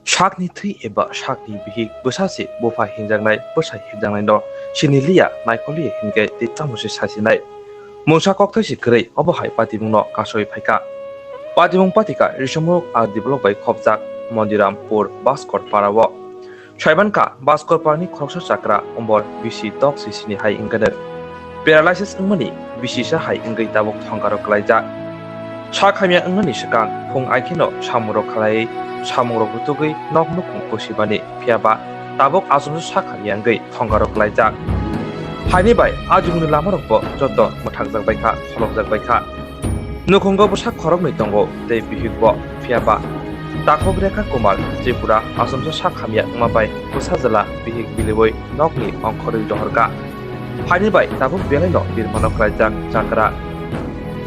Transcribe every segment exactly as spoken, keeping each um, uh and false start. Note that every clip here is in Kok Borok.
Sakni thwi eba sakni bihik bwsa se bupha hinjaknai bwsai hinjaknaino siniliya naikholiya hinkhe tei tamo se sasinai. Mungsa kokthai se kwrwi obo hai patimungno kasoi phaikha. Patimung patika Risomuk R D block bai khopjak Mondirampur Baskor para o. Saimankha Baskor parani khoroksa chakra Ombor bisi tok se sini hai wngkha. Paralysis wngmani bisisa hai wngwi tabuk thongkaro kwlaijak. Sak hamya wngmani swkang phung aikheno samungrok khalaiwi samungrok rutugwi nok nukhung pusimani, phiyaba tabuk achomsa sak hamya wngwi thongkaro kwlaijak. Haini bai ajumuni lamarokbo joto mwthakjak baikha, kholopjak baikha. Nukhungo bwsa khoroknwi tongo tei bihikbo, phiyaba takhuk Rekha Kumar Tripura achomsa sak hamya wngma bai bwsa jwla bihik biliwi nokni ongkhorwi dohorkha. Haini bai tabuk belaino birmano kwlaijak chakra.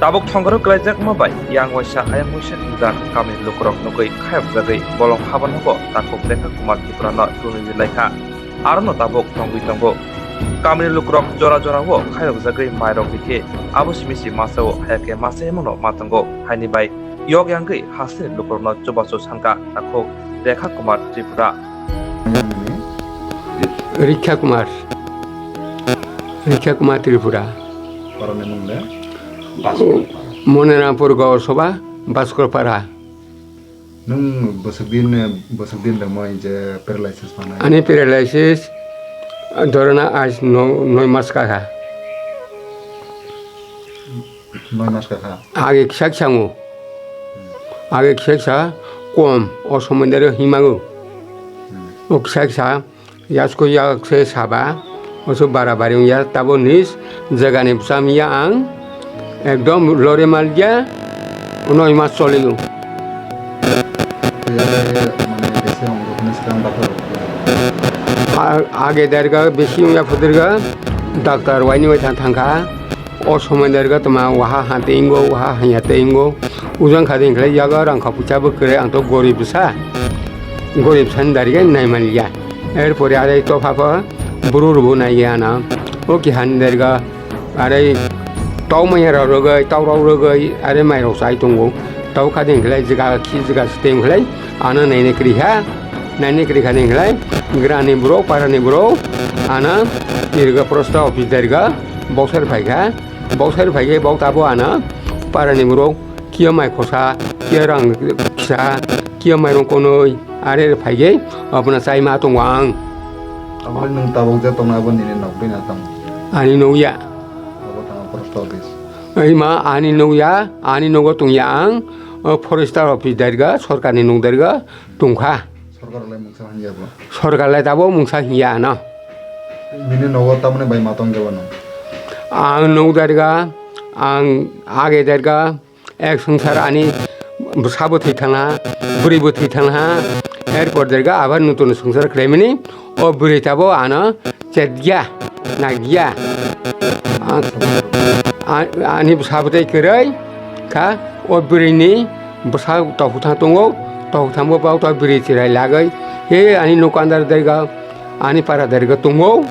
Tabuk thongkaro kwlaijakma bai yang waisa ayang waisa wngjak kamini lukurok nugwi khayokjagwi bolong habanobo takhuk Rekha Kumar Tripurano tunwi rwlaikha. Arono tabuk tongwi tongo. Kamini lukurok jora jorao khayokjagwi mairok rikhe abo simi se masao hayakhe masa himano ma tongo. Haini bai yok yangwi hasteni lukurokno chubachu sankha takhuk Rekha Kumar Tripura. Rikha Kumar. Rikha Kumar Tripura. Parani mung le? Monirampur Gaur Sabha, Baskorpara. Nwng bwswk din, bwswk din rwmwi je paralysis manai? Ani paralysis, dhorona aaj no-, noi mas ka kha. Noi mas ka kha? Age kisa kisa wngo. Age kisa kisa kom, o somoi dero himago. Hmm. O kisa kisa Yasko yak se saba, oso bara bari wngya, tabo nis jagani bwsa miya ang ekdom lore malya, noi mas choligo. A-, age derga besi wngya phudirga, doctor waini wai thang thangkha. O somoi derga toma waha ha tei ingo, waha hanya tei ingo. Ujang kha ding khlai yago rang kha pucha bo kwrwi, ang to gorib bwsa. Gorib sani dari khe nai man ya. Er pore are to pha pha buru rubu nai ya na. O ki han derga are tau maya rok rogoi, tau rok rogoi, are mai rok sai tongo. Tau kha ding khlai jiga khi jiga siteng khlai. Ano nai ne kri ha. Nai ne kri kha ding khlai. Grani bro, parani bro. Ana irga prosta office derga. Boxer phai kha. Boksari phai khe bok tabo ano parani borok kiya mai khosa, kiya rang kisa, kiya mairung konoi are phai khe abono chai ma tongo ang. Aboni nwng tabok je tongnai abo nini nok bini tamo? Ani nukya. Abo tamo post office. Ai ma ani nukya, ani nogo tongya ang, o forester office derga, sorkarni nok derga tongkha. Sorkar lai mungsa hanya bo. Sorkar lai tabo mungsa hiya ano. Nini nogo tamoni bai ma tong jabo no? Ang nuk derga, ang age derga, ek songsar ani bwsa bo thwi thangha, bwrwi bo thwi thangha, erpor derga abar nutun songsar khlaimani, o bwrwi tabo ano chetya, nagya. A-, a-, ani bwsa bo tei kwrwi kha, o bwrwini bwsa tokhwthang tongo, tokhwthang bo bauta bwrwi chwrai lagwi, he ani nokandar derga, ani para derga tongo,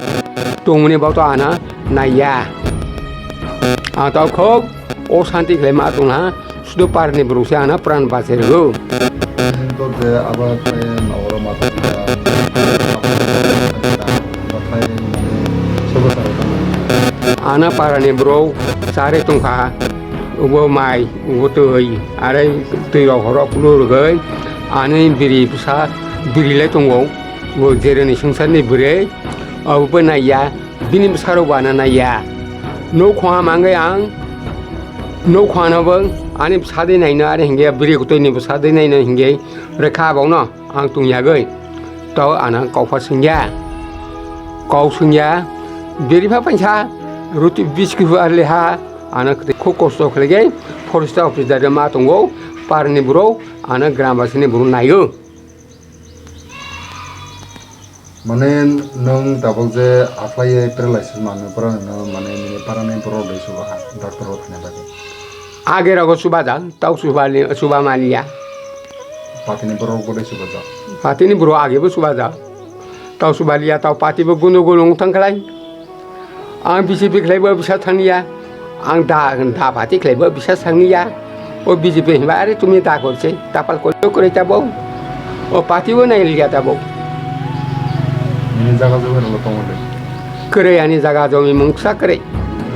tongmani bauta ana naiya. Ang tau khok o santi khlai ma tongha, sudu parni borok se ana pran bachai rwgo. Hingkhe je abo khe nogoro ma tongkha, ana parani borok chari tongkha, ubo mai. Ubo twi, are twi rok horok kulu rwgwi, ani bwrwi bwsa bwrwi lai tongo, bo jereni swngcharni bwrwi, obo bo naiya, bini bwsarok bo ano naiya. Nuk khungha mangwi ang, nuk khungha no bo ani bwsa de naino, are hinkhe bwrwi kwtwini bwsa de naino hinkhe rwkha abokno. Ang tong yagwi. To ano kokpha swngya. Kok swngya. Biri pha paisa ruti biskit hu arle ha. Ano khuk kosto khlai forest office dare ma tongo. Parni bro ano gram basini bro nayo. Mane nwng tabuk je aphai paralysis manwi pora nwng mane nini parani borok rw subaha doctor o thangna bagwi. Age rogo subajak, tau subali-, suba maliya. Patini borok bo de subajak. Patini borok age bo subajak. Tau subaliya, tau pati bo gundugul wng thang khlai. Ang B J P khlai bo bisa thangya. Ang da, da pati khlai bo bisa thangya. O B J P hinba are tumi da korse, tapal korse kore tabo. O party bo nai liya tabuk. Nini jaga jomi rok tongo de. Kwrwi ani jaga jomi mungsa kwrwi.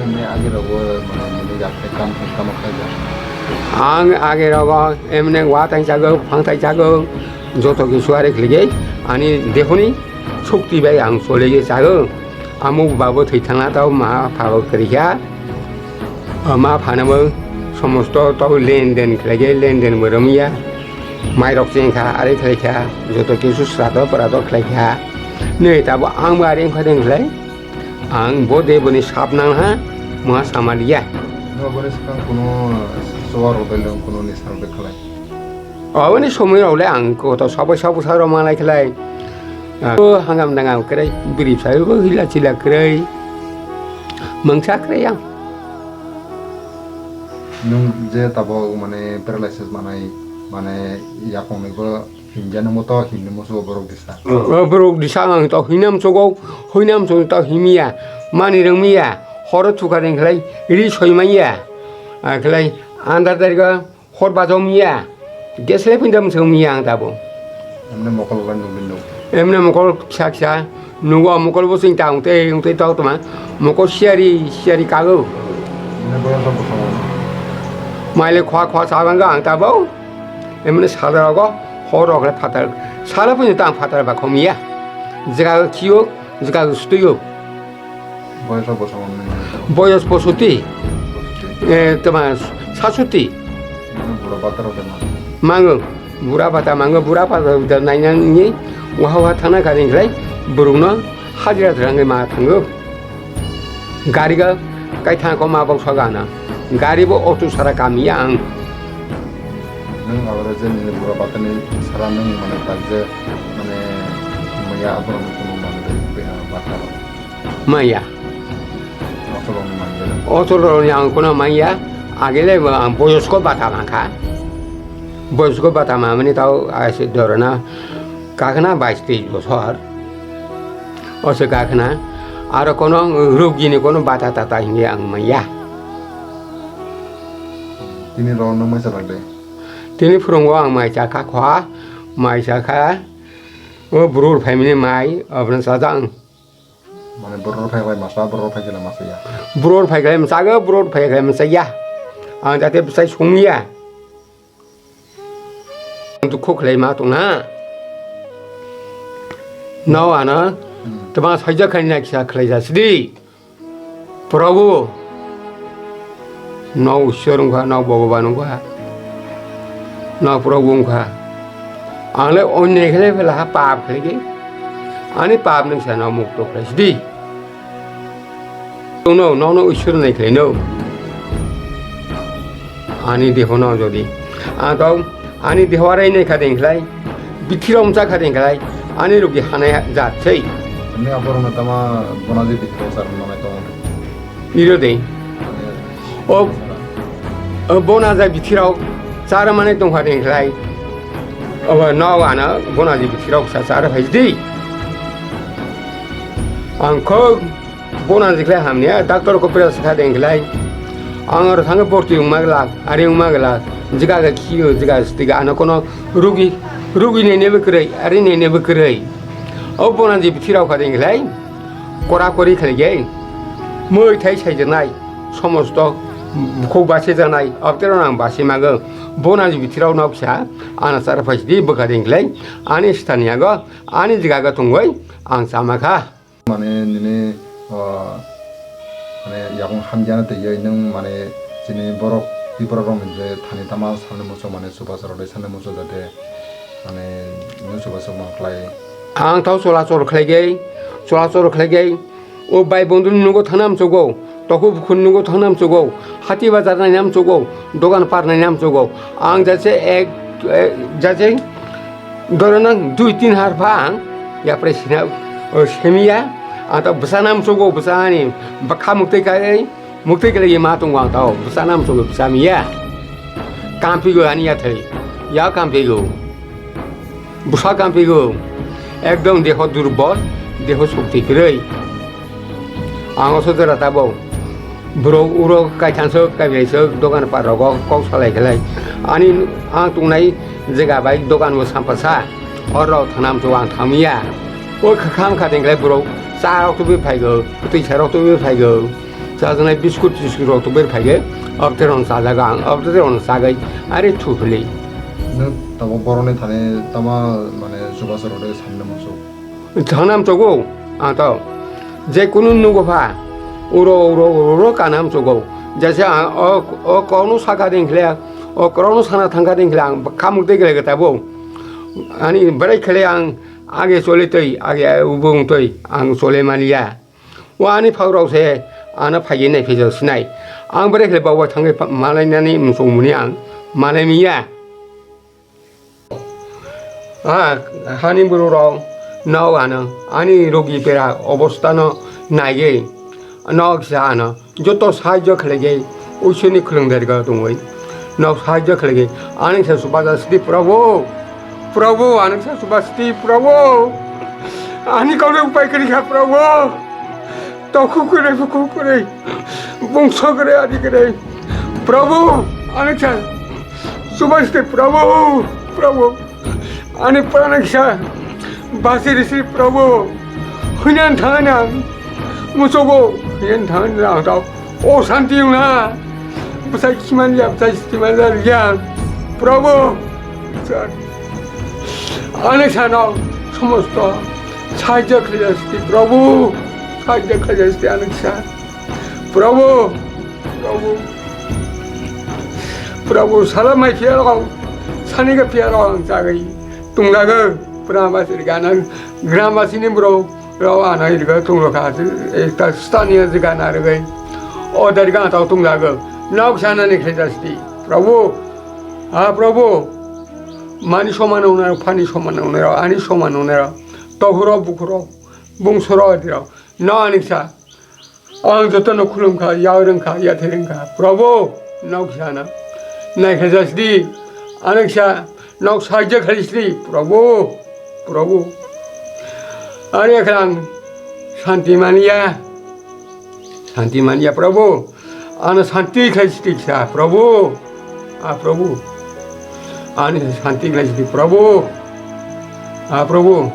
Nini age rok bo mane nini jaga kam kam khlai ja. Ang age rogo emne wa tai jago, phang tai jago, joto kisu are khwlai ani dehoni shokti bai ang chole jago. Amuk babo thwi thangna tao ma phabo kwrwi kha. O ma phanabo somosto tao lenden khlai khe lenden bo romya. Mairok cheng kha, are khlai kha, joto kisu srato prato khlai kha. Nei tabo ang bo are wngkha de khlai. Ang bo de boni sap nang ha, ma sama liya. No boni swkang kuno suar rok bai le kuno ni sar bai khlai. Oboni somoi rok le ang koto sabo sabo sa rok manai khlai. Ah, hangam dangam kwrwi, bwrwi bwsai bo hila chila kwrwi. Mungsa kwrwi ang. Nwng je tabuk mane paralysis manai, mane yakung ni bo hinjani mo to hinwi musugo borok disa. O borok disa ang to hinam sugo, hinam sugo to himya, mani rwngmya, horo thukha de khlai, ri soi manya, a khlai andar dari ga. Hor bajao miya, gas le pindam song miya ang tabo. Emne mokol ba nugwi nuk. Emne mokol kisa kisa, nugo mokol bo sing ta ungte ungte tau toma, mokol siari siari kago. Emne boyang sa bosong. Maile khwa khwa sabang ang tabo. Emne sadar go, hor rok le phatar, sala pun tang phatar ba khomiya. Jaga kio, jaga stuyo. Boyos bosong ni. Boyos posuti. Posuti. Eh, tama sasuti. Bura bata rok de ma. Mango. Bura bata mango, bura bata da naina ni. Waha waha thana kani khlai. Burung no hajira thrang ma thango. Gari ga kai thang ko ma bok saga na. Gari bo auto sara kami ang. Nang abra je ni bura bata ni sara nang mane tak je mane maya abra mo kuno mane bata. Maya. Auto rok ni manya. Auto rok ni ang kono manya. Agele bo ang boyosko bata mangkha. Boyosko bata mamani tau aise dorona kakna bais teis bosor. Ose kakna aro kono rugini kono bata tata hinwi ang manya. Tini rok no mai chalak de. Tini phurungo ang mai chakha khwa, mai chakha. O burur phaimani mai, abna sajang. Mane borok phai bai masa, borok phai khe masa ya. Borok phai khe masa ga, borok phai khe masa ya. Ang jate bwsai songya. Dukhu khlai ma tong na. Nao ano, hmm, tama saija khaina kisa khlai ja sidi. Prabhu. Nao Ishwar wngkha, nao Bhogoban wngkha, nao Prabhu wngkha. Ang le onyai khe le phela ha pap khlai di. Ani pap nung sa nao mukto khlai sidi. Tongno, nono Ishwar nai khlai no. Ani deho no jodi. Ang tong Ani deho arai nai kha deng khlai, bithi romsa kha deng khlai, ani rugi hanai jat sei. Ani aborok no tama bona je bithi romsa rok manai tongo. Iro de. O, o bona je bithi rok chara manai tong kha deng khlai. Obo no ano bona je bithi rok sa chara phai di. Ang khok Bona jikhlai hamya, doctor ko pira sakha deng khlai. Ang aro thangwi borti wngma glak, ari wngma glak. Jiga ga khiyo, jiga stiga ano kono rugi, rugi nene bwkrwi, ari nene bwkrwi. O bona je bithi rok kha deng khlai. Kora kori khlai ge. Moi thai sai janai, somosto bukhuk base janai, abtero nang base mago. Bona je bithi rok nok sa, ana sar phai di bwkha deng khlai. Ani stani ago, ani jiga ga tongoi, ang sama kha. Mane nini, o, mane yakung hamjana twiwi nwng mane chini borok Tripura rokni je thani tama salni muchung mane chubachu rok de salni muchung jate mane nwng chubachu ma khlai. Ang tho cholachola khlaigwi, cholachola khlaigwi, o bai bondhuni nugo thangna muchugo. Tokhu bukhun nugo thangna muchugo, hati bazar naina muchugo, dogan par naina muchugo. Ang jase ek, eh, jase dorona dui tin har pha ang yapre sina, o, semiya, ang to bwsana muchugo, bwsani bwkha muktwi kai, muktwi kai ma tongo ang to, bwsana muchugo, bwsa miya. Kampigo ani yathai, ya kampigo. Bwsa kampigo, ekdom deho durbol, deho shokti kwrwi. Ang o sojora tabok. Borok uro kaithanswk, kaibraiswk, dogan par rogo kok salai khlai. Ani ang tongnai jega bai dogan bo sampasa. Hor rok thanam chu ang thangya. O kham kha dengkhlai borok cha rok tubui phaigo, twi sa rok tubui phaigo. Chajaknai biskut tiskut rok tubui phaigo. Obte rong chajago ang, obte rong chagai. Are thu phili. Nwng tamo boroni thani tamo mane chubachu rode sanna muchuk. Thangnam chogo ang to. Je kunu nugo pha. Uro, uro, uro, uro kanam chogo. Jese ang o, o kono saka dengkhle, o kono sana thangka dengkhle ang khamuk de gele geta bo. Ani bwrai khle ang age chole tei, age ubung tei ang chole maliya. O ani phak rok se ano phaiye nai phejak sinai. Ang bwrai khle bawa thangwi malainani muchung muni ang malai miya. Ah, hani borok rok, no ano ani rogi pera obostha no naigwi, no kisa ano joto sahajyo khlaigwi, Ishwrni khulwng derga tongwi, no sahajyo khlaigwi, ani kisa subaja sidi Prabhu, Prabhu, ani kisa subaja sidi Prabhu, ani kaule upai kwrwi kha Prabhu. Tokhu kwrwi, bukhu kwrwi, bungso kwrwi, adi kwrwi. Prabhu, ani kisa, subaste Prabhu, Prabhu. Ani pran kisa, basi risi Prabhu. Hunan thanan, musogo, hunan thanan tau. O santi una, bwsai kimani ya, bwsai kimani ya, Prabhu. Ani kisa no, somosto. Sahajyo khlaijak sidi, Prabhu. Sahajyo khlaijak sidi, ani kisa. Prabhu, Prabhu, Prabhu, sala mai phiya rok, sani ka phiya rok ang chagai. Tunglago, Prabhu sir gana, Gram basini borok rok ano irga tunglokha, ekta staniya jaga narwgwi. O dari gana tau tunglago. Nok sana ni khlaijak sidi. Prabhu, ha Prabhu, mani soman wngnai, phani soman wngnai, ani soman wngnai. Tokhuro, bukhuro, bungsuro, dirok. No ani kisa. Ang jotono khulumkha, yak rwngkha, yathai rwngkha. Prabhu, nok sana. Naikha jasdi. Ani kisa, nok sahajyo khaisdi. Prabhu, Prabhu. Ani khe ang santi manya. Santi manya, Prabhu. Ano santi khaisdi kisa, Prabhu. A Prabhu. Ani santi khaisdi, Prabhu. A Prabhu.